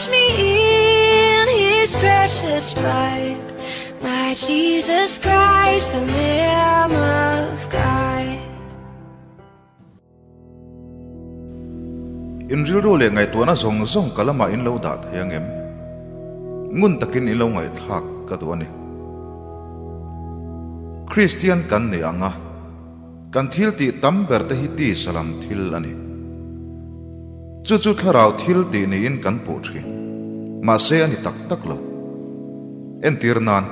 Wash me in his precious blood. My Jesus Christ, the Lamb of God. In rilru leh ngaihtuahna zawng zawng ka lamah in lo dah thei ang em? Ngun takin in lo ngaihthlak ka duh a ni. Kristian kan ni ang a, kan thil tih tam ber te hi tisa lam thil a ni. Chu chu thlarau thil tih niin kan puh thin. Mahse a ni tak tak lo. Entir nan,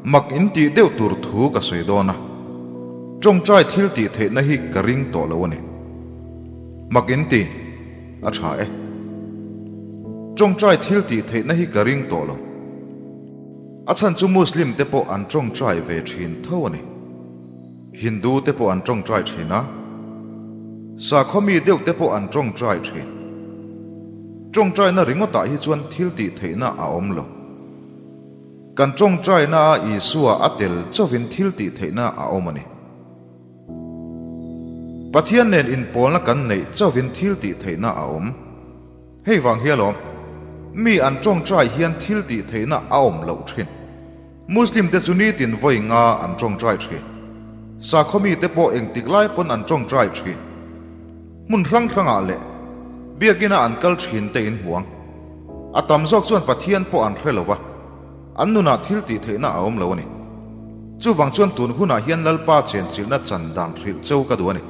Mak in tih deuh tur thu ka sawi dawn a, tawngtai thil tih theihna hi ka ring tawh lo a ni. Mak in ti, a tha e. Tawngtai thil tih theihna hi ka ring tawh lo. A chhan chu Muslim te pawh an tawngtai ve thin tho a ni. Hindu te pawh an tawngtai thin a, sakhaw mi deuh te pawh an tawngtai thin. Tawngtaina ringawtah hi chuan thil tih theihna a awm lo. Kan tawngtaina a Isua a tel chauhin thil tih theihna a awm a ni. Pathian nen inpawlna kan neih chauhin thil tih theihna a awm. Hei vang hi alawm, mi an tawngtai hian thil tih theihna a awm loh thin. Muslim te chu nitin vawi nga an tawngtai thin. Sakhaw mite pawh engtik lai pawn an tawngtai thin. Hmun hrang hrangah leh biakina an kal thin te in hmu ang. A tam zawk chuan Pathian pawh an hre lo va, an nunah thil tih theihna a awm lo a ni. Chuvang chuan tun hunah hian Lalpa chenchilhna chan dan hrilh cheu ka duh a ni.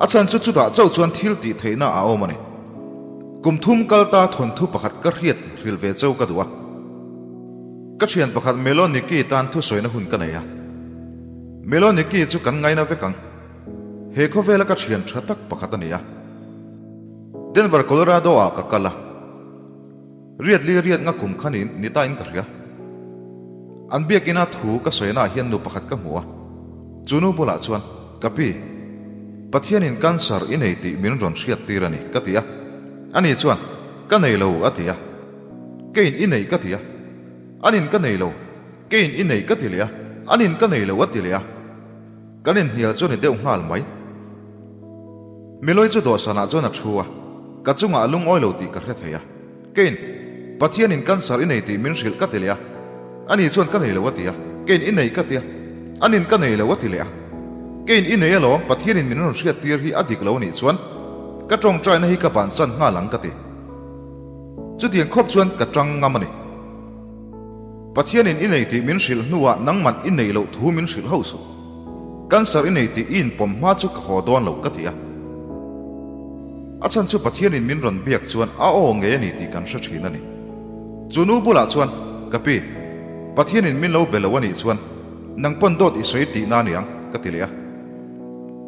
A chan chu chutah chauh chuan thil tih theihna a awm a ni. Kum thum kal ta thawnthu pakhat ka hriat hrilh ve cheu ka duh a. Ka thian pakhat Meloniki tan thusawina hun ka nei a. Meloniki chu kan ngaina vek ang. He khawvela ka thian tha tak pakhat a ni a. Denver, Colorado ah ka kal a. Riat li riat nga kum kha ni ni ta in ka hria. An biakina thu ka sawi naah hian nu pakhat ka hmu a. Chu nu bulah chuan, Ka pi, Pathianin cancer i nei tih min rawn hriat tir a ni, ka ti a. Ani chuan, Ka nei lo, a ti a. Keiin i nei ka ti a. Anin ka nei lo, keiin i nei ka ti leh a. Anin ka nei lo a ti leh a. Kan inhnial chu a ni deuh nghal mai. Milawi chu dawhsanah chuan a thu a, ka chungah a lungawi lo tih ka hre thei a. Keiin, Pathianin cancer i nei tih min hrilh ka ti leh a. Ani chuan ka nei lo a ti a. Keiin i nei ka ti a. Anin ka nei lo a ti leh a. Keiin i nei alawm, Pathianin min rawn hriat tir hi a dik lo a nih chuan ka tawngtaina hi ka bansan nghal ang ka ti. Chutiang khawp chuan ka tang ngam a ni. Pathianin i nei tih min hrilh hnuah nangman i neih loh thu min hrilh hauh suh. Cancer i nei tih i inpawm hma chu ka haw dawn lo ka ti a. A chhan chu Pathianin min rawn biak chuan a aw ngei a ni tih kan hre thin a ni. Chu nu bulah chuan, Ka pi, Pathianin min lo be lo a nih chuan nang pawn dawt i sawi tihna a ni ang, ka ti leh a.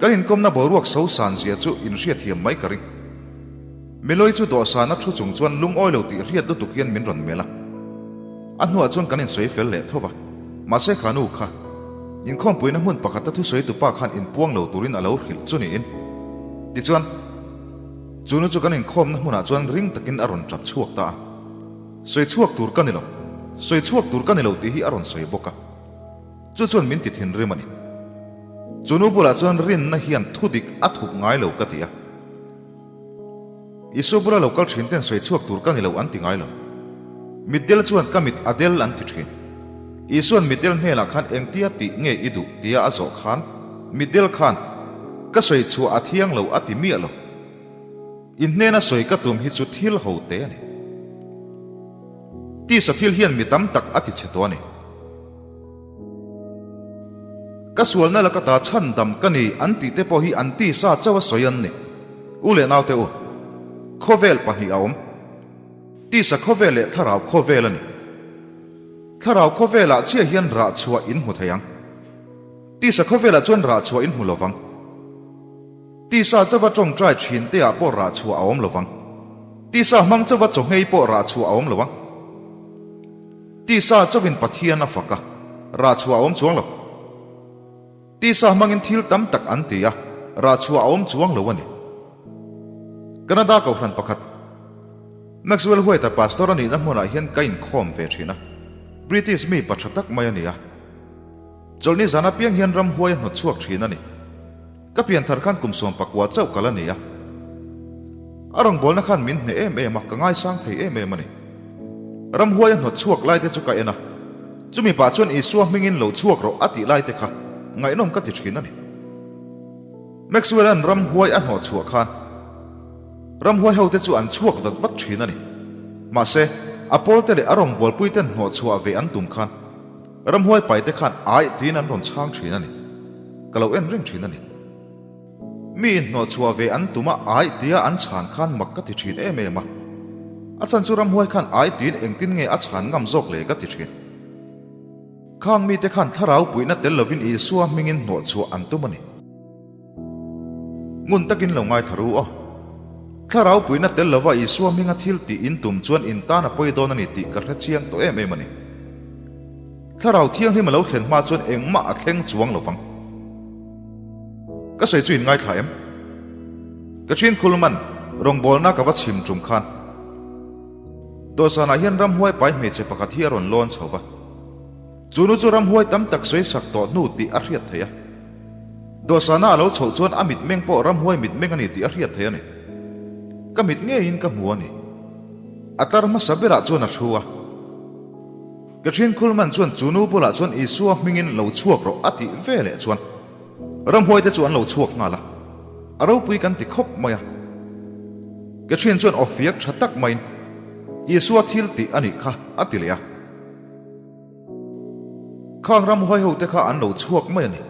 Kan inkawmna boruak so san zia chu inhriatthiam mai ka ring. Milawi chu dawhsana thu chung chuan lungawi lo tih hriat lutuk hian min rawn melh a. A hnuah chuan kan insawi fel leh tho va. Mahse kha nu kha, inkhawmpuina hmun pakhata thusawi tupa khan inpuang lo turin a lo hrilh chu niin. Tichuan, chu nu chu kan inkhawmna hmunah chuan ring takin a rawn tap chhuak ta a. Sawi chhuak tur ka ni lo, sawi chhuak tur ka ni lo tih hi a rawn sawi bawk a. Chu chuan min ti thinrim a ni. Chu nu bulah chuan rinna hian thudik a thup ngai lo ka ti a. Isua bula lo kal thin ten sawi chhuak tur ka ni lo an ti ngai lo. Mitdel chuan ka mit a del an ti thin. Isua'n mitdel hnenah khan engtia tih nge i duh tia a zawh khan mitdel khan ka sawi chhuah a thiang lo a ti miah lo. I hnena sawi ka tum hi chu thil ho te a ni. Tisa thil hian mi tam tak a ti chhe tawh a ni. Ka sualna laka ta chhandam ka ni an tih te pawh hi an tisa chauh a sawi an ni. U leh naute u, khawvel pahnih a awm. Tisa khawvel leh thlarau khawvel a ni. Thlarau khawvelah chiah hian rah chhuah in hmu thei ang. Tisa khawvelah chuan rah chhuah in hmu lovang. Tisa chauha tawngtai thin te ah pawh rah chhuah a awm lovang. Tisa hmang chauha chawhngei pawh rah chhuah a awm lo ang. Tisa chauhin Pathian a fak a, rah chhuah a awm chuang lo. Tisa hmangin thil tam tak an ti a, rah chhuah a awm chuang lo a ni. Canada kohhran pakhat, Maxwell White-a pastor a nihna hmunah hian ka inkhawm ve thin a, British mi pa tha tak mai a ni a. Chawlhni zan apiang hian ramhuai a hnawt chhuak thin a ni. Ka pianthar khan kum 14 chauh kal a ni a. A rawngbawlna khan min hneh em em a, ka ngaisang thei em em a ni. Ramhuai a hnawt chhuak lai te chu ka en a, chumi pah chuan Isua hmingin lo chhuak rawh a tih lai te kha ngaihnawm ka ti thin a ni. Maxwell-a'n ramhuai a hnawh chhuah khan ramhuai hote chu an chhuak vat vat thin a ni. Mahse, a pawlte leh a rawngbawlpuiten hnawh chhuah ve an tum khan ramhuai paite khan aih tiin an rawn chhang thin a ni. Ka lo en reng thin a ni. Mi inhnawh chhuah ve an tum a aih tia an chhan khan mak ka ti thin em em a. A chan chu ramhuai khan aih tiin engtin nge a chhan ngam zawk le ka ti thin. Khang mite khan thlarau puihna tel lovin Isua hmingin hnawh chhuah an tum a ni. Ngun takin lo ngaithla ru aw. Thlarau puihna tel lova Isua hminga thil tih in tum chuan in tan a pawi dawn a ni tih ka hre chiang tawh em em a ni. Thlarau thianghlim a lo thlen hma chuan engmah a thleng chuang lo vang. Ka sawi chu in ngaithla em? Ka ṭhin Khulman, rawngbawlna ka va chhim ṭum khan. Dawhsanah hian ramhuai pai hmeichhe pakhat hi a rawn lawn chho va. Chu nu chu ramhuai tam tak sawi sak tawh hnu tih a hriat theih a. Dawhsana a lo chhoh chuan a mitmeng pawh ramhuai mitmeng a ni tih a hriat theih a ni. Ka mit ngeiin ka hmu a ni. A tlar hmasa berah chuan a thu a. Catherine Kuhlman chuan chu nu bulah chuan Isua hmingin lo chhuak rawh a tih ve leh chuan ramhuaite chu an lo chhuak nghal a, a ropui kan ti khawp mai a. Catherine chuan aw fiak tha tak maiin Isua thil tih a nih kha a ti leh a. Khang ramhuai hote kha an lo chhuak mai a ni.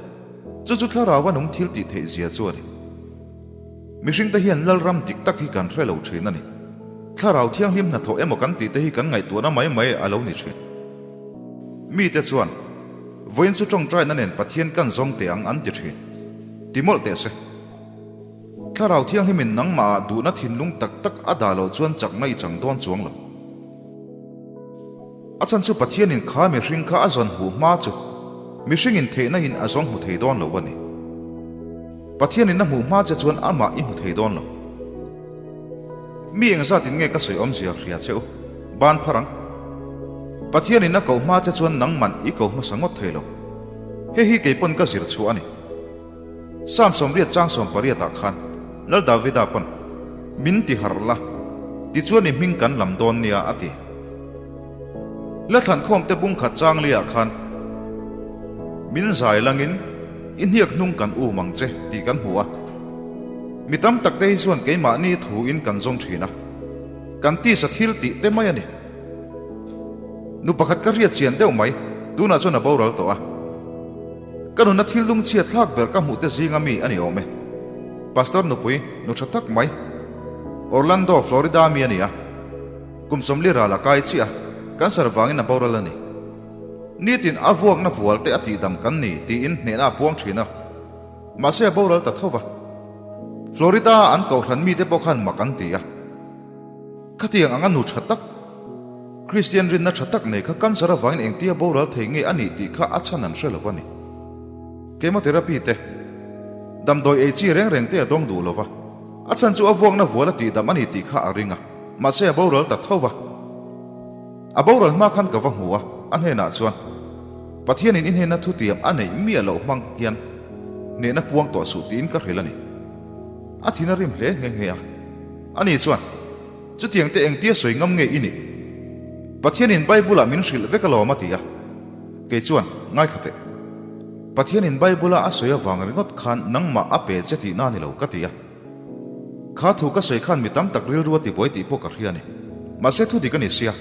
Chu chu thlarau a nung thil tih theih zia chu a ni. Mihringte hian Lalram dik tak hi kan hre lo thin a ni. Thlarau thianghlim hnathawh emaw kan tih te hi kan ngaihtuahna mai mai a lo ni thin. Mite chuan, Vawiin chu tawngtaina nen Pathian kan zawng teh ang an ti thin. Ti mawlh teh se. Thlarau thianghlimin nangmahah duhna thinlung tak tak a dah loh chuan chakna i chang dawn chuang lo. A chan chu Pathianin kha mihring kha a zawn hmuh hma chu mihringin theihna in a zawng hmu thei dawn lo a ni. Pathianin a hmuh hma che chuan amah i hmu thei dawn lo. Mi engzat in nge ka sawi awmzia hria che u? Ban phar ang. Pathianin a koh hma che chuan nangman i ko hmasa ngawt thei lo. Hei hi kei pawn ka zir chhuah a ni. Psalm 80 chang 18 ah khan Lal Davida pawn, Min ti harh la, tichuan i hming kan lam dawn nia a ti. La thlankhawm te bung khat chang liah khan min zai langin i hniak hnung kan um ang che tih kan hmu a. Mi tam tak te hi chuan keimahni thu in kan zawng thin a, kan tisa thil tih te mai a ni. Nu pakhat ka hriat chian deuh mai, tunah chuan a boral tawh a. Ka nuna thil lungchhiat thlak ber ka hmuh te zinga mi a ni awm e. Pastor nupui, nu tha tak mai, Orlando, Florida mi a ni a. Kum 40 ral a kai chiah a, cancer vangin a boral a ni. Nitin a vuakna vual te a tihdam kan ni tiin hnehna a puang thin a, mahse a boral ta tho va. Florida a an kohhran mite pawh khan mak an ti a. Khatiang anga nu tha tak, Kristian rinna tha tak nei kha cancer avangin engtia boral thei nge a nih tih kha a chhan an hre lo a ni. Chemotherapy te, damdawi ei chi reng reng te a dawng duh lo va, a chhan chu a vuakna vual a tihdam a ni tih kha a ring a. Mahse a boral ta tho va. A boral hma khan ka va hmu a, a hnenah chuan, Pathianin i hnena thutiam a neih miah loh hmang hian hnehna puang tawh suh tiin ka hrilh a ni. A thin a rim hle nghe nghe a. Ani chuan, Chutiang te engtia sawi ngam nge i nih? Pathianin Bible-ah min hrilh vek alawm a ti a. Kei chuan, Ngaithla teh. Pathianin Bible-a a sawi avang ringawt khan nangmah a pe che tihna a ni lo ka ti a. Kha thu ka sawi khan mi tam tak rilru a tibuai tih pawh ka hria a ni. Mahse thu dik a ni sia.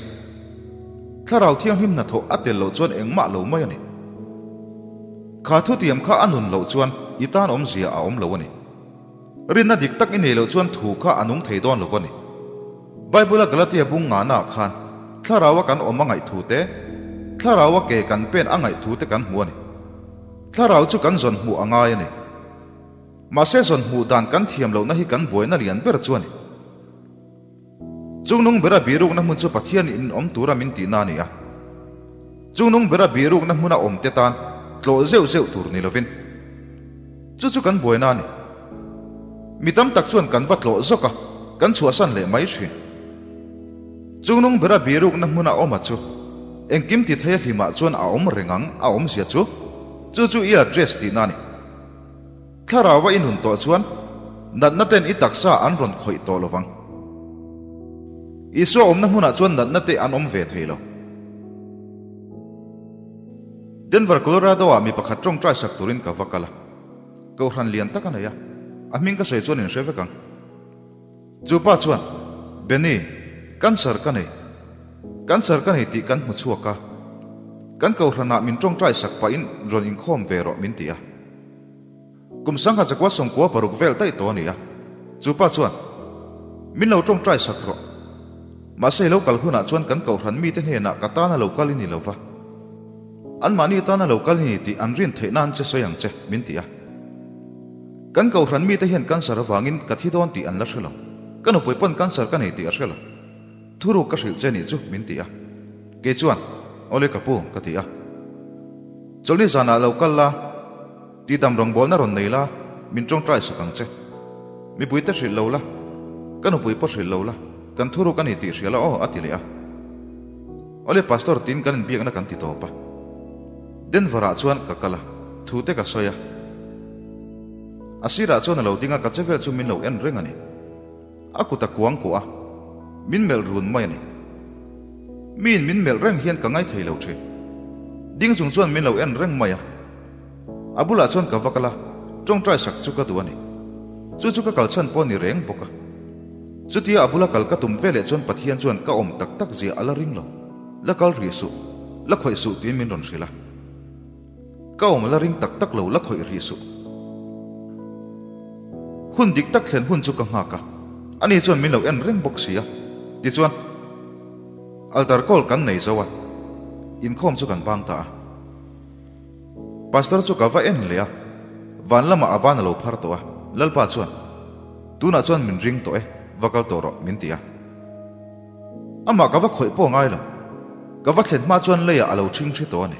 Thlarau thianghlim hnathawh a tel loh chuan engmah lo mai a ni. Kha thu tiam kha a nun loh chuan i tan awmzia a awm lo a ni. Rinna dik tak i nei loh chuan thu kha a nung thei dawn lo a ni. Bible-a Galatia bung ngahnaah khan Thlaraua kan awm a ngaih thu te, Thlaraua ke kan pen a ngaih thu te kan hmu a ni. Thlarau chu kan zawn hmuh a ngai a ni. Mahse zawn hmuh dan kan thiam lohna hi kan buaina lian ber chu a ni. Chungnung bera bihrukna hmun chu Pathian in awm tura min tihna a ni a. Chungnung bera bihrukna hmuna awmte tan tlawh zeuh zeuh tur ni lovin. Chu chu kan buaina a ni. Mi tam tak chuan kan va tlawh zawk a, kan chhuahsan leh mai thin. Chungnung bera bihrukna hmuna awma chu engkim ti thei a hlimah chuan a awm reng ang a awmzia chu, chu chu i address tihna a ni. Thlarau a i nun tawh chuan natna ten i taksa an rawn khawih tawh lovang. Isua awmna hmunah chuan natna te an awm ve thei lo. Denver, Colorado-ah mi pakhat tawngtai sak turin ka va kal a. Kohhran lian tak a nei a, a hming ka sawi chuan in hre vek ang. Chu pa chuan, Benny, cancer ka nei. Cancer ka nei tih kan hmu chhuak a. Kan kohhranah min tawngtai sak pahin rawn inkhawm ve rawh min ti a. Kum sangha chakua 96 vel daih tawh a ni a. Chu pa chuan, Min lo tawngtai sak rawh. Mahse i lo kal hunah chuan kan kohhran mite hnenah ka tana lo kal i ni lo va. Anmahni tana lo kal i ni tih an rin theih nan che sawi ang che, min ti a. Kan kohhran mite hian cancer avangin ka thi dawn tih an la hre lo. Ka nupui pawn cancer ka nei tih a hre lo. Thuruk ka hrilh che nih chu, min ti a. Kei chuan, Awle ka pu, ka ti a. Chawlhni zanah lo kal la. Tidam rawngbawlna rawn nei la, min tawngtai sak ang che. Mipuite hrilh lo la, ka nupui pawh hrilh lo la, kan thuruk a ni tih hria la aw, a ti leh a. Awle Pastor tiin kan inbiakna kan ti tawp a. Denver-ah chuan ka kal a, thu te ka sawi a. A sirah chuan a lo ding a, ka che vel chu min lo en reng a ni. A kut a kuang kuah a, min melh run mai a ni. Miin min melh reng hian ka ngaithei lo thin. Ding chung chuan min lo en reng mai a. A bulah chuan ka va kal a, tawngtai sak chu ka duh a ni. Chu chu ka kal chhan pawh a ni reng bawk a. Chutia a bula kal ka tum veleh chuan Pathian chuan ka awm tak tak zia a la ring lo. La kal rih suh, la khawih suh tiin min rawn hrilh a. Ka awm la ring tak tak lo, la khawih rih suh. Hun dik tak thlen hun chu ka nghak a, ani chuan min lo en reng bawk si a. Tichuan, altar call kan nei zo a, inkhawm chu kan bang ta a. Pastor chu ka va en leh a, van lamah a ban a lo phar tawh a, Lalpa chuan, Tunah chuan min ring tawh e, va kal tawh rawh, min ti a. Amah ka va khawih pawh ngai lo, ka va thlen hma chuan leiah a lo ṭhingṭhi tawh a ni.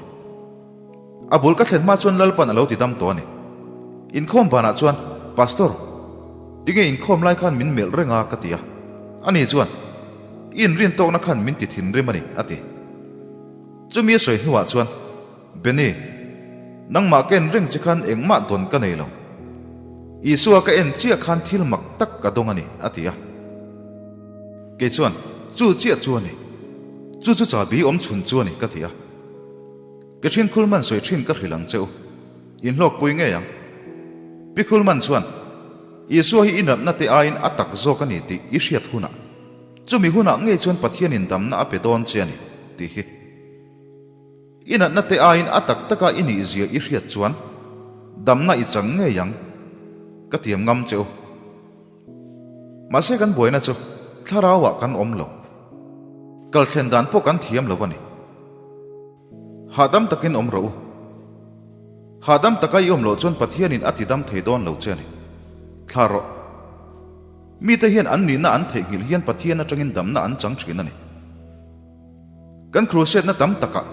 A bul ka thlen hma chuan Lalpan a lo ti dam tawh a ni. Inkhawm banah chuan, Pastor, tinge inkhawm lai khan min melh reng a? ka ti a. Ani chuan, I inrin tawkna khan min ti thinrim a ni, a ti. Chumi a sawi hnuah chuan, Benny, nangmah ka en reng che khan engmah dawn ka nei lo. Isua ka en chiah khan thil mak tak ka dawng a ni, a ti a. Kei chuan, Chu chiah chu a ni. Chu chu chabi awm chhun chu a ni, ka ti a. Ke thin Khulman sawi thin ka hrilh ang che u. Inhlawkpui ngei ang. Pi Khulman chuan, Isua hi i natna te aiin a tak zawk a ni tih i hriat hunah, chumi hunah ngei chuan Pathianin damna a pe dawn che a ni, tih hi. I natna te aiin a tak taka i nih zia i hriat chuan damna i chang ngei ang, ka tiam ngam che u. Mahse kan buaina chu thlarauah kan awm lo. Kal thlen dan pawh kan thiam lo a ni. Hahdam takin awm rawh u. Hahdam taka i awm loh chuan Pathianin a tidam thei dawn lo che a ni. Thla rawh. Mite hian an nihna an theihnghilh hian Pathian atangin damna an chang thin a ni. Kan crusade-na tam takah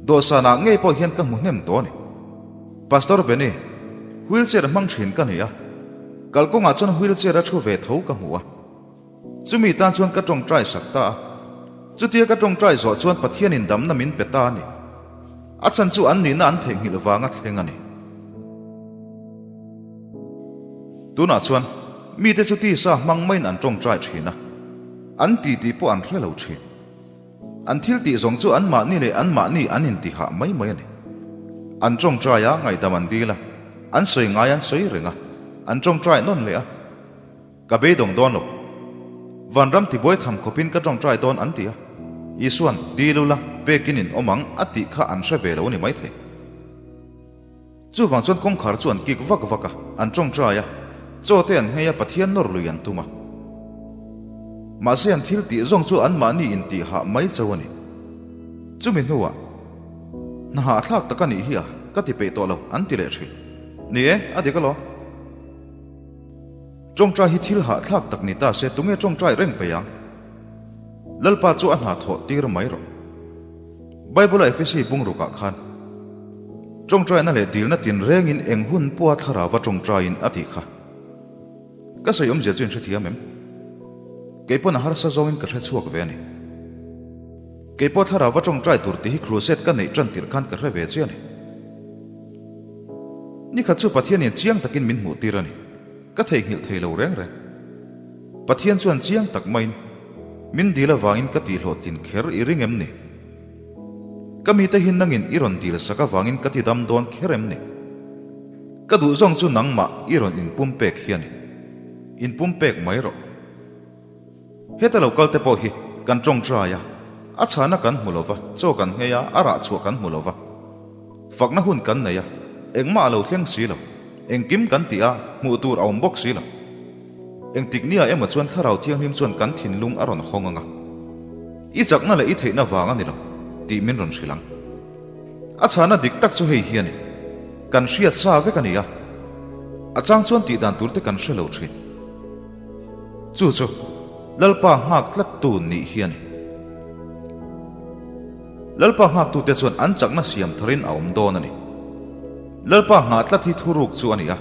dawhsanah ngei pawh hian ka hmu hnem tawh a ni. Pastor Benny, wheelchair hmang thin ka ni a, kalkawngah chuan wheelchair a thu ve tho ka hmu a. Chumi tan chuan ka tawngtai sak ta a. Chutia ka tawngtai zawh chuan Pathianin damna min pe ta a ni. A chan chu an nihna an theihnghilh vanga thleng a ni. Tunah chuan mite chu tisa hmang maiin an tawngtai thin a. An ti tih pawh an hre lo thin. An thil tih zawng chu anmahni leh anmahni an intihah mai mai a ni. An tawngtai a, ngaihdam an dil a, an sawi ngai an sawi reng a, an tawngtai nawn leh a. Ka beidawng dawn lo. Vanram tibuai tham khawpin ka tawngtai dawn an ti a. Isuan, Dil ula, pekin in awm ang a tih kha an hre ve lo a ni maithei. Chuvang chuan kawngkhar chu an kik vak vak a, an tawngtai a, chaw te an nghei a, Pathian nawr lui an tum a. Mahse an thil tih zawng chu anmahni intih hah mai chauh a ni. Chumi hnuah, Hna hahthlak tak a nih hi a, ka ti peih tawh lo, an ti leh thin. Ni e, a dik alawm. Tawngtai hi thil hahthlak tak ni ta se tunge tawngtai reng peih ang? Lalpa chu a hna thawh tir mai rawh. Bible-a Efesi bungrukah khan tawngtaina leh dilna tinrengin eng hun pawha thlarauva tawngtaiin a tih kha. Ka sawi awmzia chu in hrethiam em? Kei pawn a harsa zawngin ka hrechhuak ve a ni. Kei pawh thlarauva tawngtai tur tih hi crusade ka neih tan tirh khan ka hre ve chiah a ni. Nikhat chu Pathianin chiang takin min hmuh tir a ni. Ka theihnghilh thei lo reng reng. Pathian chuan chiang tak maiin. Min dil avangin ka tihhlawhtlin kher i ring em ni? Ka mite hi nangin i rawn dil sak avangin ka ti dam dawn kher em ni? Ka duh zawng chu nangmah i rawn inpumpek hi a ni. Inpumpek mai rawh. Heta lo kal te pawh hi kan tawngtai a, a chhana kan hmu lo va, chaw kan nghei a, a rah chhuah kan hmu lo va. Fakna hun kan nei a, engmah a lo thleng si lo. Engkim kan tih a, hmuh tur a awm bawk si lo. Engtik nia emaw chuan Thlarau Thianghlim chuan kan thinlung a rawn hawng ang a, I chakna leh i theihna vang a ni lo tih min rawn hrilh ang. A chhana dik tak chu hei hi a ni, kan hriat sa vek a ni a, a chang chuan tih dan tur te kan hre lo thin. Chu chu Lalpa nghak tlattu nih hi a ni. Lalpa nghaktute chuan an chakna siam tharin a awm dawn a ni. Lalpa nghah tlat hi thuruk chu a ni a.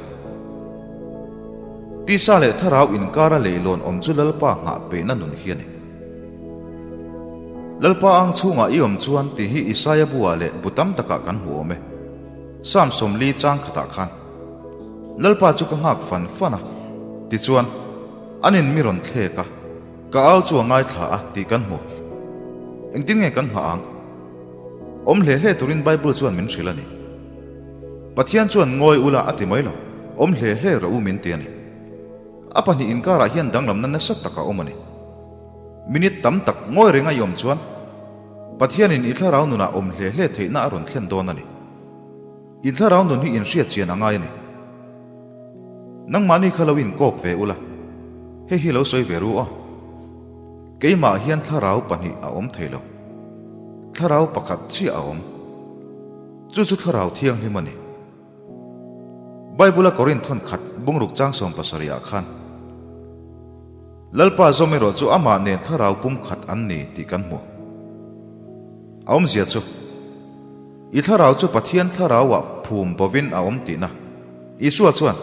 Tisa leh thlarau inkara leilawn awm chu Lalpa nghah peihna nun hi a ni. Lalpa ang chhungah i awm chuan tih hi Isaia buah leh bu tam takah kan hmu awm e. Psalm 40 chang khatah khan, Lalpa chu ka nghak fan fan a, tichuan, anin mi rawn thlek a. Ka au chu a ngaithla a tih kan hmu. Engtin nge kan nghah ang? Awm hle hle turin Bible chuan min hrilh a ni. Pathian chuan ngawi ula a ti mai lo, awm hle hle rawh u min ti a ni. A pahnih inkarah hian danglamna nasa tak a awm a ni. Minute tam tak ngawi reng a i awm chuan Pathianin i thlarau nunah awm hle hle theihna a rawn thlen dawn a ni. In thlarau nun hi inhriat chian a ngai a ni. Nangmahni kha lo inkawk ve ula, hei hi lo sawi ve ru aw. Keimah hian thlarau pahnih a awm thei lo. Thlarau pakhat chiah a awm. Chu chu thlarau thianghlim a ni. Bible-a Korinth thawn khat bungruk chang 70 ah khan, Lalpa zawm erawh chu amah nen thlarau pum khat an ni tih kan hmu. A awmzia chu. I thlarau chu Pathian thlarauah phum bovin a awm tihna. Isua chuan,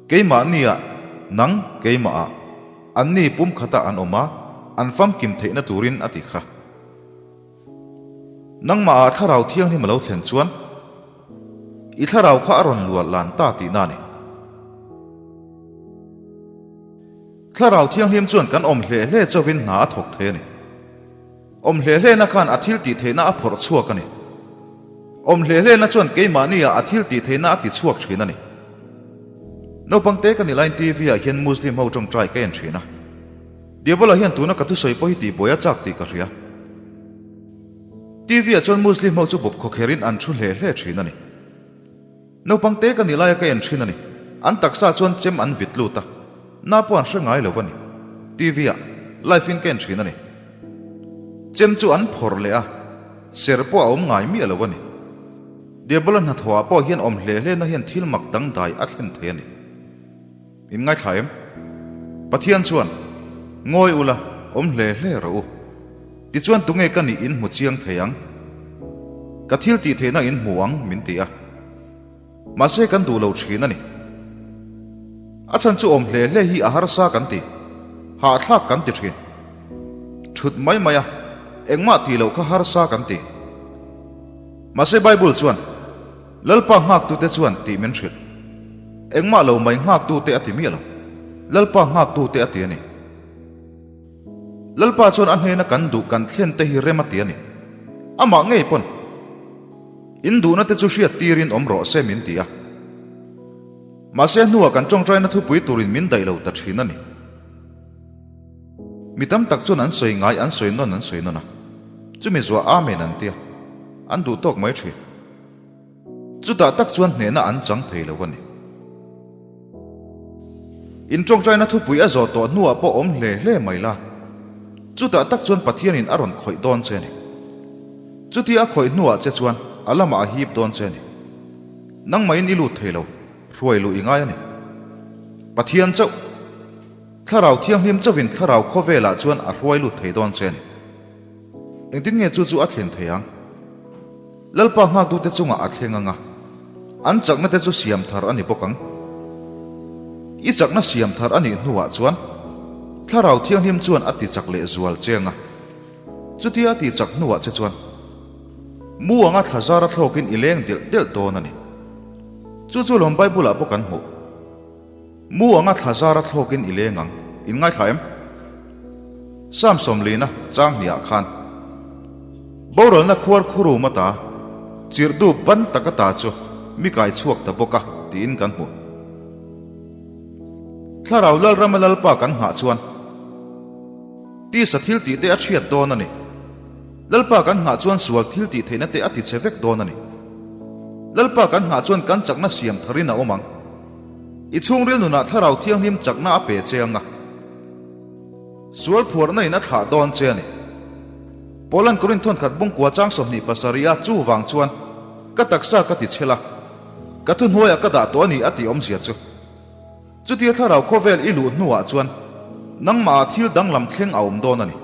Keimahniah, nang keimahah, anni pumkhatah an awm a, an famkim theihna turin a ti kha. Nangmahah thlarau thianghlim a lo thlen chuan, i thlarau kha a rawn luah lan ta tihna a ni. Thlarau thianghlim chuan kan awm hle hle chauhin hna a thawk thei a ni. Awm hle hlena khan a thil tih theihna a phawrh chhuak a ni. Awm hle hlena chuan keimahniah a thil tih theihna a ti chhuak thin a ni. Naupang te ka ni laiin TV ah hian Muslim ho tawngtai ka en thin a. Diabola hian tuna ka thusawi pawh hi tihbuai a chak tih ka hria. TV ah chuan Muslim ho chu bawp khawkherin an thu hle hle thin a ni. Naupang te ka ni laia ka en thin a ni. An taksa chuan chem an vit lut a, na pawh an hre ngai lo a ni. TV ah live in ka en thin a ni. Chem chu an phawrh leh a, ser pawh a awm ngai miah lo a ni. Diabola hnathawh ah pawh hian awm hle hle na hian thil mak dangdai a thlen thei a ni. In ngaithla em? Pathian chuan, Ngawi ula, awm hle hle rawh u. Tichuan tunge ka nih in hmu chiang thei ang? Ka thil tih theihna in hmu ang, min ti a. Mahse kan duh lo thin a ni. A chhan chu awm hle hle hi a harsa kan ti, hahthlak kan ti thin. Thut mai mai a, engmah tih loh kha harsa kan ti. Mahse Bible chuan, Lalpa nghaktute chuan tih min hrilh. Engmah lo mai nghaktute a ti miah lo. Lalpa nghaktute a ti a ni. Lalpa chuan a hnena kan duh kan thlen te hi rem a ti a ni. Amah ngei pawn in duhna te chu hriat tirin awm rawh se min ti a. Mahse a hnuah kan tawngtaina thupui turin min daih lo ta thin a ni. Mi tam tak chuan an sawi ngai an sawi nawn an sawi nawn a. Chumi zuah Amen an ti a. An duh tawk mai thin. Chutah tak chuan hnehna an chang thei lo a ni. In tawngtaina thupui a zawh tawh hnuah pawh awm hle hle mai la, chutah tak chuan Pathianin a rawn khawih dawn che a ni. Chutia a khawih hnuah che chuan a lamah a hip dawn che a ni. Nangmahin i lut thei lo, hruai luh i ngai a ni. Pathian chauh, Thlarau Thianghlim chauhin Thlarau khawvelah chuan a hruai lut thei dawn che a ni. Engtin nge chu chu a thlen thei ang? Lalpa nghaktute chungah a thleng ang a, an chakna te chu siam thar a ni bawk ang. I chakna siam thar a nih hnuah chuan Thlarau Thianghlim chuan a ti chak leh zual che ang a. Chutia a ti chak hnuah che chuan mu anga thla zara thlawkin i leng delh delh dawn a ni. Chu chu lawm Bible-ah pawh kan hmuh. Mu anga thla zara thlawkin i leng ang. In ngaithla em? Sam sawmlina chang hniah khan boralna khuar khurum ata chirhdu ban tak ata chu mi kai chhuak ta bawk a tiin kan hmu. Thlarau Lalrama Lalpa kan nghah chuan tisa thil tih te a chhiat dawn a ni. Lalpa kan nghah chuan sual thil tih theihna te a ti chhe vek dawn a ni. Lalpa kan nghah chuan kan chakna siam tharin a awm ang. I chhungril nunah Thlarau Thianghlim chakna a pe che ang a. Sual phuarna in a thlah dawn che a ni. Paulan Korinth thawnkhat bungkua chang 27 a chuvang chuan ka taksa ka ti chhel a, ka thuhnuaiah ka dah tawh a ni a tih awmzia chu. Chutia thlarau khawvel i luh hnuah chuan nangmahah thil danglam thleng a awm dawn a ni.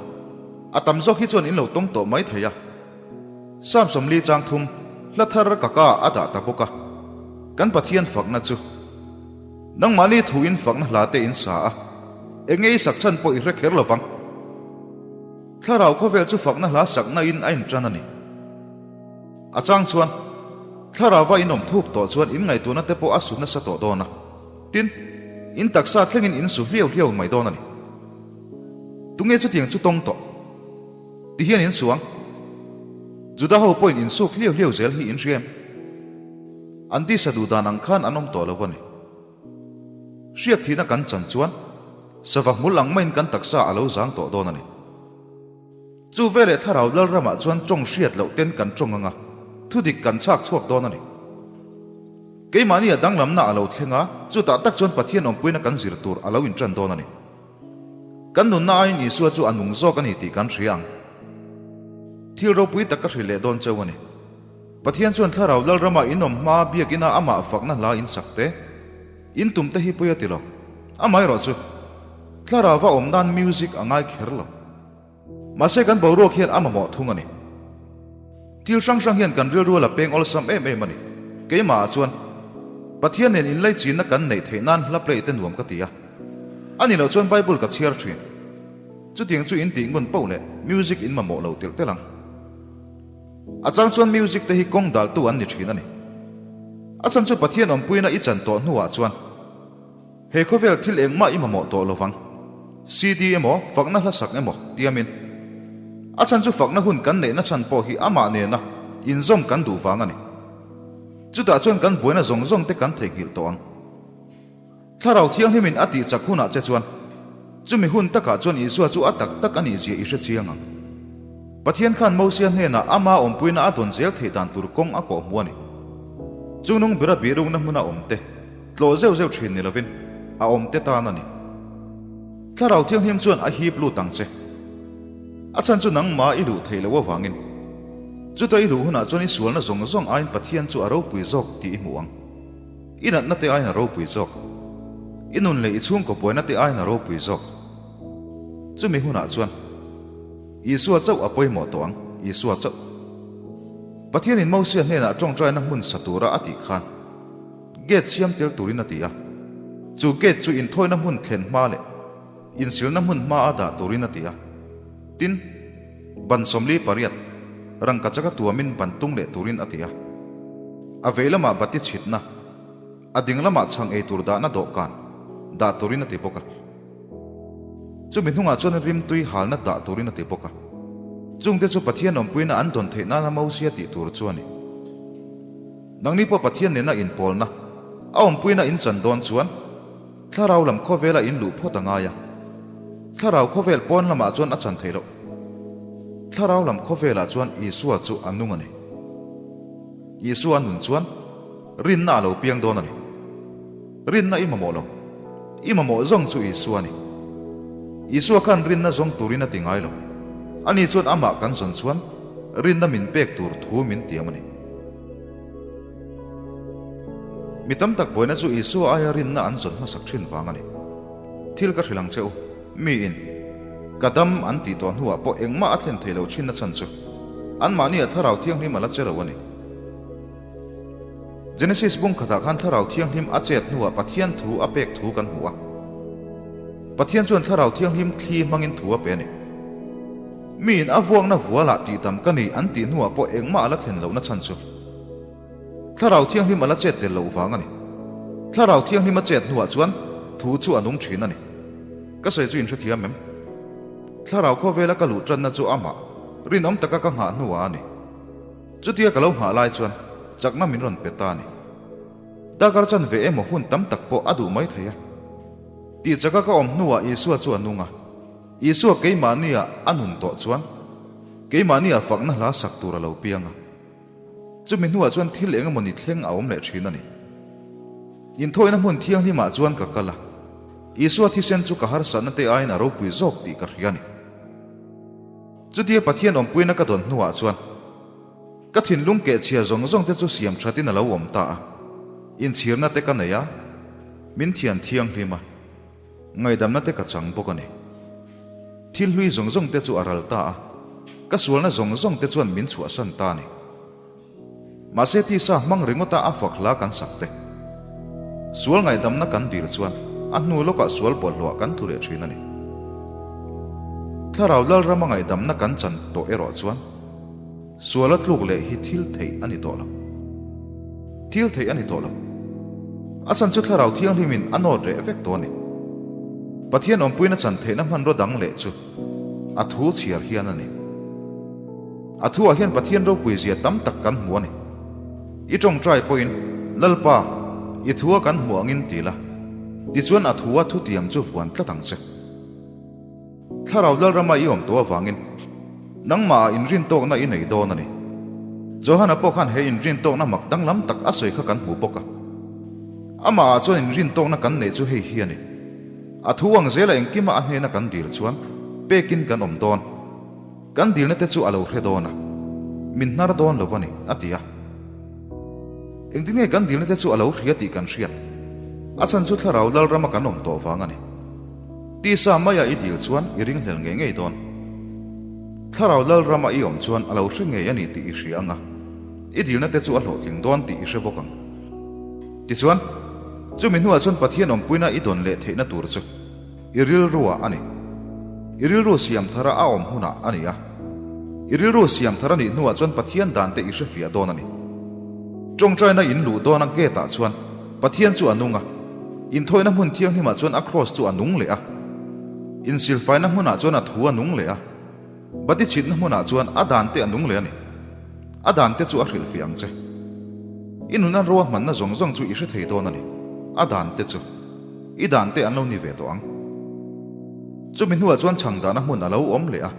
A tam zawk hi chuan in lo tawng tawh mai thei a. Sam 40 chang thum hla thar ka ka a dah ta bawk a. Kan Pathian fakna chu. Nangmahni thu in fakna hla te in sa a, eng nge i sak chhan pawh i hre kher lovang. Thlarau khawvel chu fakna hla sakna in a intan a ni. A chang chuan, Thlarauva in awm thuk tawh chuan in ngaihtuahna te pawh a su nasa tawh dawn a. Tin, in taksa thlengin in su hliau hliau mai dawn a ni. Tunge chutiang chu tawng tawh? Ti hian in suang. Juda ho pawhin in suk hliau hliau zel hi in hria em? An tisa duh dan ang khan an awm tawh lo a ni. Hriak thihna kan chan chuan sava hmul ang maiin kan taksa a lo zang tawh dawn a ni. Chu veleh thlarau Lalramah chuan tawng hriat loh ten kan tawng ang a, thudik kan chhak chhuak dawn a ni. Keimahni a danglamna a lo thleng a, chutah tak chuan Pathian awmpuina kan zir tur a lo intan dawn a ni. Kan nunna aiin Isua chu a nung zawk a ni tih kan hria ang. Thil ropui tak ka hrilh leh dawn cheu a ni. Pathian chuan Thlarau Lalrama in awm hma biakina amah fakna hla in sak te, in tum te hi pui a ti lo. Amaherawh chu, Thlarauva awm nan music a ngai kher lo. Mahse kan boruak hian a mamawh thung a ni. Thil hrang hrang hian kan rilru a la peng awlsam em em a ni. Keimahah chuan, Pathian nen inlaichinna kan neih theih nan hla play te nuam ka ti a. A ni loh chuan Bible ka chhiar thin. Chutiang chu in tih ngun poh leh music in mamawh lo telh telh ang. A chang chuan music te hi kawng daltu an ni thin a ni. A chan chu Pathian awmpuina i chan tawh hnuah chuan he khawvel thil engmah i mamawh tawh lovang. CD emaw, fakna hla sak emaw tiamin. A chan chu fakna hun kan neihna chhan pawh hi amah nena inzawm kan duh vang a ni. Chutah chuan kan buaina zawng zawng te kan theihnghilh tawh ang. Thlarau Thianghlimin a tih chak hunah che chuan, chumi hun takah chuan Isua chu a tak tak a nih zia i hre chiang ang. Pathian khan Mosia hnenah ama awmpuina a dawn zel theih dan tur kawng a kawh hmu a ni. Chungnung bera bihrukna hmuna awmte, tlawh zeuh zeuh thin ni lovin, a awmte tan a ni. Thlarau Thianghlim chuan a hip lut ang che. A chhan chu nangmah i luh theih loh avangin, chuta i luh hunah chuan i sualna zawng zawng aiin Pathian chu a ropui zawk tih i hmuh ang. I natna te aiin a ropui zawk. I nun leh i chhungkaw buaina te aiin a ropui zawk. Chumi hunah chuan Isua chauh a pawimawh tawh ang, Isua chauh. Pathianin Mosia hnenah tawngtaina hmun sa tura a tih khan gate siam tel turin a ti a. Chu gate chu inthawina hmun thlen hma leh insilna hmun hma a dah turin a ti a. Tin, ban 48, rangka chaka tuamin ban tung leh turin a ti a. A vei lamah bati chhitna, a ding lamah chhang ei tur dahna dawhkan dah turin a ti bawk a. Chumi hnungah chuan rimtui halna dah turin a ti bawk a. Chungte chu Pathian awmpuina an dawn theih nana Mosia tih tur chu a ni. Nangni pawh Pathian nena inpawlna, a awmpuina in chan dawn chuan, Thlarau lam khawvela in luh phawt a ngai a, thlarau khawvel pawn lamah chuan a chan theih loh. Thlarau lam khawvelah chuan Isua chu a nung a ni. Isua a nun chuan rinna a lo piang dawn a ni. Rinna i mamawh lo. I mamawh zawng chu Isua a ni. Isua khan rinna zawng turin a ti ngai lo. Ani chuan amah kan zawn chuan rinna min pek tur thu min tiam a ni. Mi tam tak buaina chu Isua aia rinna an zawn hmasak thin vang a ni. Thil ka hrilh ang che u, miin ka dam an tih tawh hnuah pawh engmah a thlen thei lo thinna chhan chu anmahni a Thlarau Thianghlim a la che lo a ni. Genesis bung khatah khan Thlarau Thianghlim a chet hnuah Pathian thu a pek thu kan hmu a. Pathian chuan Thlarau Thianghlim thli hmangin thu a pe a ni. Miin a vuakna vualah tihdam ka ni an tih hnuah pawh engmah a la thlen lohna chhan chu Thlarau Thianghlim a la chet tel loh vang a ni. Thlarau Thianghlim a chet hnuah chuan thu chu a nung thin a ni. Ka sawi chu in hrethiam em? Thlarau khawvela ka luh tanna chu amah rinawm taka ka nghah hnuah a ni. Chutia ka lo nghah lai chuan chakna min rawn pe ta a ni. Darkar chanve emaw hun tam tak pawh a duh mai thei a. Tih chaka ka awm hnuah Isua chu a nung a. Isua keimahnia a nun tawh chuan keimahnia fakna hla sak tur a lo piang a. Chumi hnuah chuan thil eng emaw ni thleng a awm leh thin a ni. Inthawina hmun thianghlimah chuan ka kal a, Isua thisen chu ka harsatna te aiin a ropui zawk tih ka hria a ni. Chutia Pathian awmpuina ka dawn hnuah chuan ka thinlung kehchhia zawng zawng te chu siam thatin a lo awm ta a, inchhirna te ka nei a, min thian thianghlim a, Ngaihdamna te ka chang bawk a ni. Thil hlui zawng zawng te chu a ral ta a, ka sualna zawng zawng te chuan min chhuahsan ta a ni. Mahse tisa hmang ringawta a fak hla kan sak te, sual ngaihdamna kan dil chuan a hnu lawkah sual bawlhhlawhah kan tlu leh thin a ni. Thlarau Lalrama ngaihdamna kan chan tawh erawh chuan suala tluk leh hi thil theih a ni tawh lo. Thil theih a ni tawh lo. A chan chu Thlarau Thianghlimin a nawt reh vek tawh a ni. Pathian awmpuina chan theihna hmanraw dang leh chu a thu chhiar hian a ni. A thuah hian Pathian ropui zia tam tak kan hmu a ni. I tawngtai pawhin, Lalpa, i thua kan hmu angin ti la, tichuan a thua thutiam chu vuan tlat ang che. Thlarau Lalrama i awm tawh avangin nangmahah inrintawkna i nei dawn a ni. Johana pawh khan he inrintawkna mak danglam tak a sawi kha kan hmu bawk a. Amahah chuan inrintawkna kan neih chu hei hi a ni. A thu ang zela engkima a hnena kan dil chuan pekin kan awm dawn. Kan dilna te chu a lo hre dawn a, min hnar dawn lo a ni, a ti a. Engtin nge kan dilna te chu a lo hria tih kan hriat? A chhan chu Thlarau Lalrama kan awm tawh vang a ni. Tisa maia i dil chuan i ringhlel ngei ngei dawn. Thlarau Lalrama i awm chuan a lo hre ngei a ni tih i hria ang a, i dilna te chu a hlawhtling dawn tih i hre bawk ang. Tichuan, chumi hnuah chuan Pathian awmpuina i dawn leh theihna tur chu i rilruah a ni. I rilru siam thara a awm hunah a ni a. I rilru siam thar a nih hnuah chuan Pathian dan te i hrefiah dawn a ni. Tawngtaina in luh dawna gate ah chuan Pathian chu a nung a, inthawihna hmun thianghlimah chuan a kraws chu a nung leh a, insilfaina hmunah chuan a thu a nung leh a, bati chhitna hmunah chuan a dan te a nung leh a ni. A dan te chu a hrilhfiah ang che. I nuna ruahmanna zawng zawng chu i hre thei dawn a ni. A dan te chu i dan te an lo ni ve tawh ang. Chumi hnuah chuan chhang dahna hmun a lo awm leh a,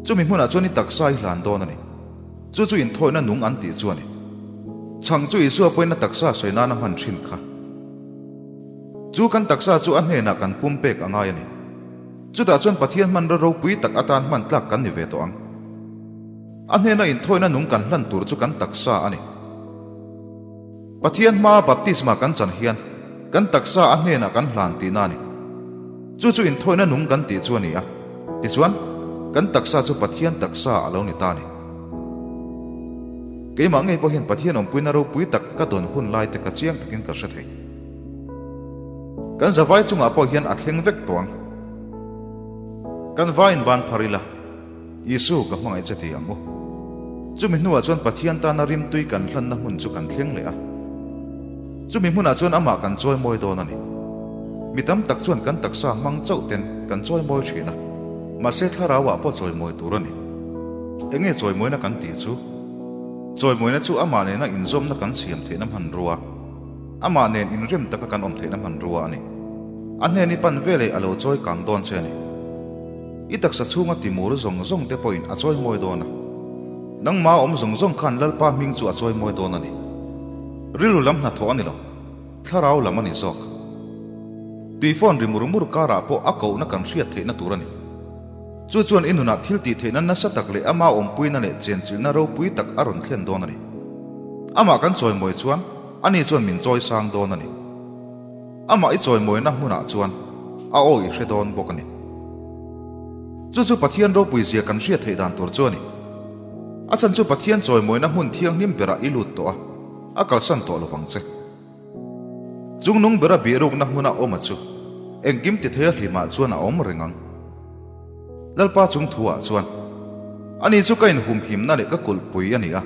chumi hmunah chuan i taksa i hlan dawn a ni. Chu chu inthawihna nung an tih chu a ni. Chhang chu Isua pawhin a taksa sawi nana hman thin kha. Chu kan taksa chu a hnenah kan pumpek a ngai a ni. Chutah chuan Pathian hmanraw ropui tak atan hman tlak kan ni ve tawh ang. A hnena inthawihna nung kan hlan tur chu kan taksa a ni. Pathian hmaa baptisma kan chan hian kan taksa a hnenah kan hlan tihna a ni. Chu chu inthawihna nung kan tih chu a ni a, tichuan kan taksa chu Pathian taksa a lo ni ta a ni. Keimah ngei pawh hian Pathian awmpuina ropui tak ka dawn hun lai te ka chiang takin ka hre thei. Kan zavai chungah pawh hian a thleng vek tawh ang. Kan vaiin ban phar ila. Isu, ka hmangaih che ti ang u. Chumi hnuah chuan Pathian tana rimtui kan hlanna hmun chu kan thleng leh a. Chumi hmunah chuan amah kan chawimawi dawn a ni. Mi tam tak chuan kan taksa hmang chauh ten kan chawimawi thin a, mahse thlarauah pawh chawimawi tur a ni. Enge chawimawina kan tih chu? Chawimawina chu amah nena inzawmna kan siam theihna hmanrua, amah nen inrem taka kan awm theihna hmanrua a ni. A hnen i pan veleh a lo chawi kang dawn che a ni. I taksa chhunga timur zawng zawng te pawhin a chawi mawi dawn a. Nangma awm zawng zawng khan Lalpa hming chu a chawi mawi dawn a ni. Rilru lam hnathawh a ni lo, thlarau lam a ni zawk. Tui phone ri mur mur karah pawh a kohna kan hriat theihna tur a ni. Chu chuan i nunah thil tih theihna nasa tak leh ama awmpuina leh chenchilhna ropui tak a rawn thlen dawn a ni. Amah kan chawimawi chuan ani chuan min chawi sang dawn a ni. Amah i chawimawina hmunah chuan a aw i hre dawn bawk a ni. Chu chu Pathian ropui zia kan hriat theih dan tur chu a ni. A chhan chu Pathian chawimawina hmun thianghlim berah i lut tawh a, a kalsan tawh lovang che. Chungnung bera bihrukna hmuna awma chu engkim ti theia hlimah chuan a awm reng ang. Lalpa chung thuah chuan, Ani chu ka inhumhimna leh ka kulhpui a ni a,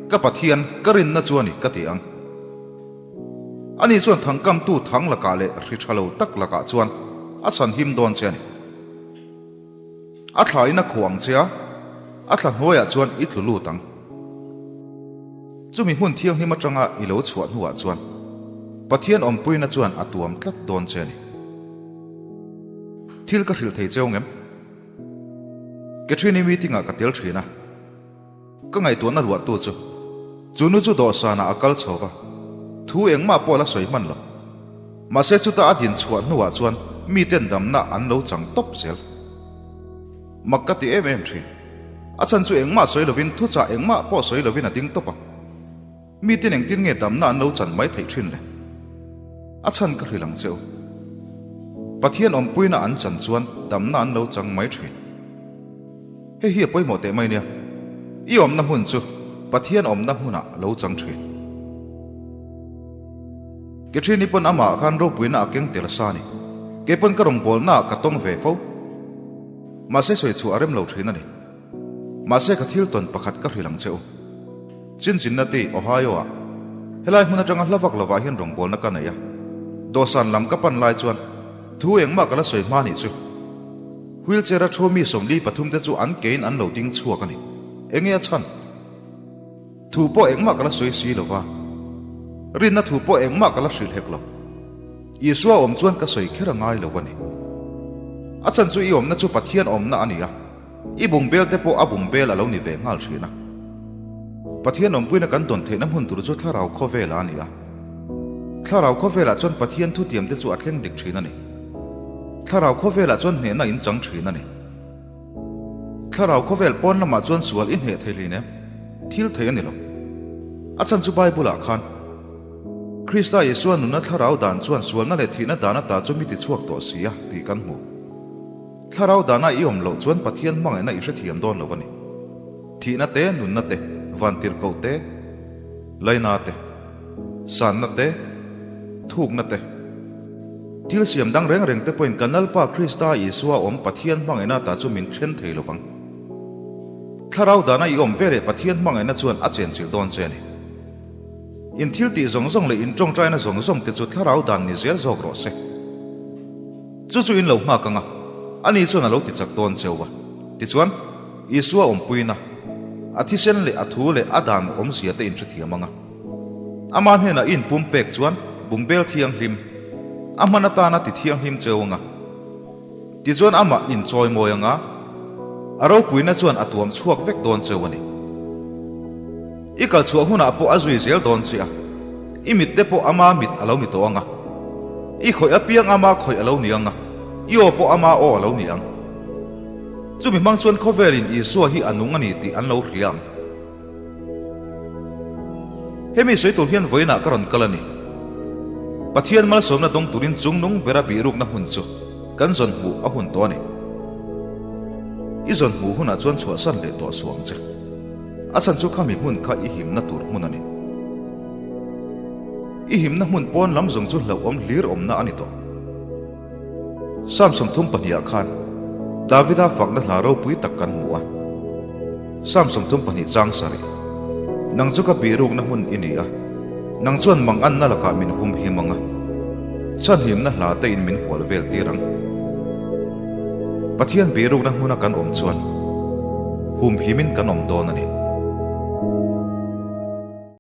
ka Pathian ka rinna chu a ni ka ti ang. Ani chuan thangkamtu thang lakah leh hri tha lo tak lakah chuan a chhan him dawn che a ni. A thla in a khuh ang che a, a thla hnuaiah chuan i tlu lut ang. Chumi hmun thianghlim atanga i lo chhuah hnuah chuan Pathian awmpuina chuan a tuam tlat dawn che a ni. Thil ka hrilh thei cheu ngem? Catherine-i meeting-ah ka tel thin a. Ka ngaihtuahna luahtu chu chu nu chu dawhsanah a kal chho va, thu engmah pawh la sawi hman lo. Mahse chuta a din chhuah hnuah chuan miten damna an lo chang tawp zel. Mak ka ti em em thin. A chhan chu engmah sawi lovin thuchah engmah pawh sawi lovin a ding tawp a. Miten engtin nge damna an lo chan mai theih thin le? A chhan ka hrilh ang che u. Pathian awmpuina an chan chuan damna an lo chang mai thin. Hei hi a pawimawh teh mai nia. I awmna hmun chu Pathian awmna hmunah lo chang thin. Ke thini pawn amah khan ropuina a keng tel sa a ni. Kei pawn ka rawngbawlnaah ka tawng ve fo. Mahse sawi chhuah a rem lo thin a ni. Mahse ka thil tawn pakhat ka hrilh ang che u. Cincinnati, Ohio-ah helai hmun atanga hla vak lovah hian rawngbawlna ka nei a. Dawhsan lam ka pan lai chuan thu engmah ka la sawi hma nih chu. Wheelchair a thu mi 43 te chu an kein an lo ding chhuak a ni. Enge a chhan? Thu pawh engmah ka la sawi si lo va. Rinna thu pawh engmah ka la hrilh hek lo. Isua awm chuan ka sawi kher a ngai lo a ni. A chhan chu i awmna chu Pathian awmna a ni a. I bungbel te pawh a bungbel a lo ni ve nghal thin a. Pathian awmpuina kan dawn theihna hmun tur chu thlarau khawvelah a ni a. Thlarau khawvelah chuan Pathian thutiam te chu a thleng dik thin a ni. Thlarau khawvelah chuan hnehna in chang thin a ni. Thlarau khawvel pawn lamah chuan sual i hneh thei hlei nem? Thil thei a ni lo. A chhan chu Bible-ah khan Krista Isua nunna thlarau dan chuan sualna leh thihna dan ata chu mi tichhuak tawh si a tih kan hmu. Thlarau dana i awm loh chuan Pathian hmangaihna i hrethiam dawn lo a ni. Thihna te, nunna te, vantirhkoh te, laina te, sanna te, thukna te, thil siam dang reng reng te pawhin kan Lalpa Krista Isua awm Pathian hmangaihna ta chu min then thei lo vang. Thlarau dana i awm veleh Pathian hmangaihna chuan a chenchilh dawn che a ni. In thil tih zawng zawng leh in tawngtaina zawng zawng te chu thlarau dan ni zel zawk rawh se. Chu chu in lo nghak ang a, ani chuan a lo ti chak dawn cheu a. Tichuan, Isua awmpuina, a thisen leh a thu leh a dan awmzia te in hrethiam ang a. Ama hnenah i inpum pek chuan bungbel thianghlim, a hman atana ti thianghlim cheu ang a. Tichuan amah inchawi mawi ang a, a ropuina chuan a tuam chhuak vek dawn cheu a ni. I kal chhuah hunah pawh a zui zel dawn che a, i mit te pawh ama mit a lo ni tawh ang a, i khawih apiang ama khawih a lo ni ang a, i aw pawh ama aw a lo ni ang. Chumi hmang chuan khawvelin Isua hi a nung a ni tih an lo hria ang. Hemi sawi tur hian vawiinah ka rawn kal a ni. Pathian malsawmna dawng turin chungnung bera bihrukna hmun chu kan zawn hmuh a hun tawh a ni. I zawn hmuh hunah chuan chhuahsan leh tawh suh ang che. A chhan chu khami hmun kha i himna tur hmun a ni. I himna hmun pawn lam zawng chu hlauhawm hlir awmna a ni tawh. Psalm 32 ah khan Davida fakna hla ropui tak kan hmu a. Psalm 32 chang sarih, Nang chu ka bihrukna hmun i ni a, nang chuan manganna lakah min hum him ang a, chhanhimna hla te in min hual vel tir ang. Pathian bihrukna hmuna kan awm chuan humhimin kan awm dawn a ni.